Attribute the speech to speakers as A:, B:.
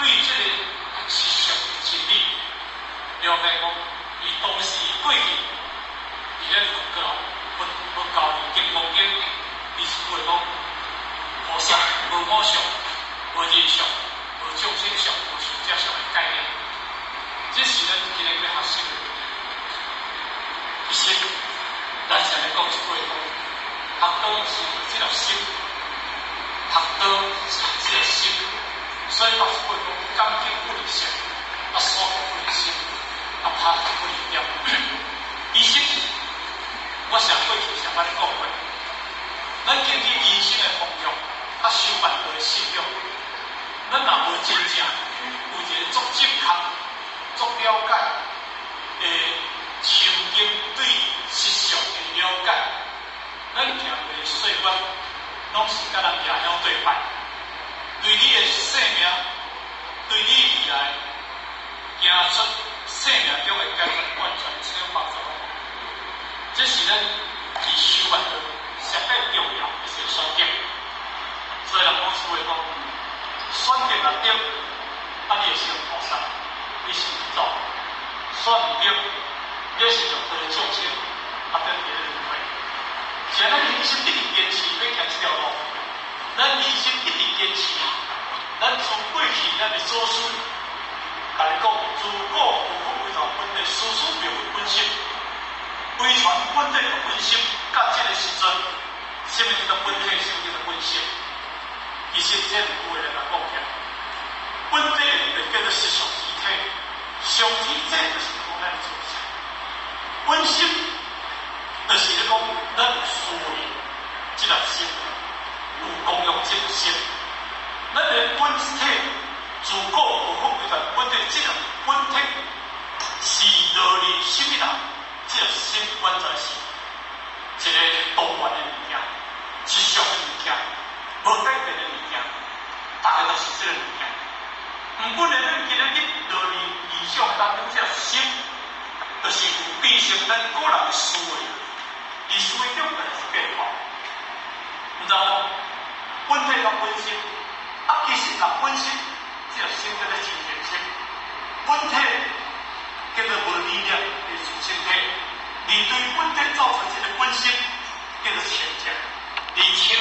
A: 這个實相的真理，了解講，伊當時過去，佇咧佛教佛佛教《金剛經》，伊是話講，菩薩無我相、無人相、無眾生相、無壽者相的概念。這是咱今日欲學習的。其實，咱常咧講一句話講，學道是這粒心，學道是這粒心。所以講一句話講，感得不離相，啊，所得不離心，啊，拍得不離點。其實，我上過去上捌咧講過，咱根據人生的方向，啊，修辦道的信仰，咱若無真正有一個足正確、足了解的深經對實相的了解，咱行的歲月，攏是佮人爺兄對拜，對你的生命，對你未來行出生命中的階段，完全一點幫助攏無。這是咱佇修辦道上蓋重要的一個選擇。所以人講說話講，選擇若對，啊，你會成菩薩，你成佛祖；選毋對，你是六道的眾生，啊，等佇咧輪迴。是咱人生一直堅持欲行這條路，咱人生一直堅持，咱從過去咱的祖師，共你講，自古佛法遺傳本體，師師妙會本心，遺傳本體的本心，到這个時陣，啥物叫做本體，啥物叫做本心？其實這兩句話來講起來，本體就叫做實相之體，相之體就是講咱的自性。本心就是咧講，咱有思維這粒心，有功用這粒心。咱的本體自古佛法遺傳本體，這个本體是落佇啥物人？這个心完全是一个多元的物件，實相的物件，無改變的物件，大家都是這个物件。毋過呢，咱今日去落佇理想當中，這个心，就是有變成咱個人的思維，佇思維中本來是變化，毋知無？本體佮本心，啊，其實若本心，這个心叫做清淨心，本體叫做無力量的自性體，你對本體造成這个本心叫做清淨，而清。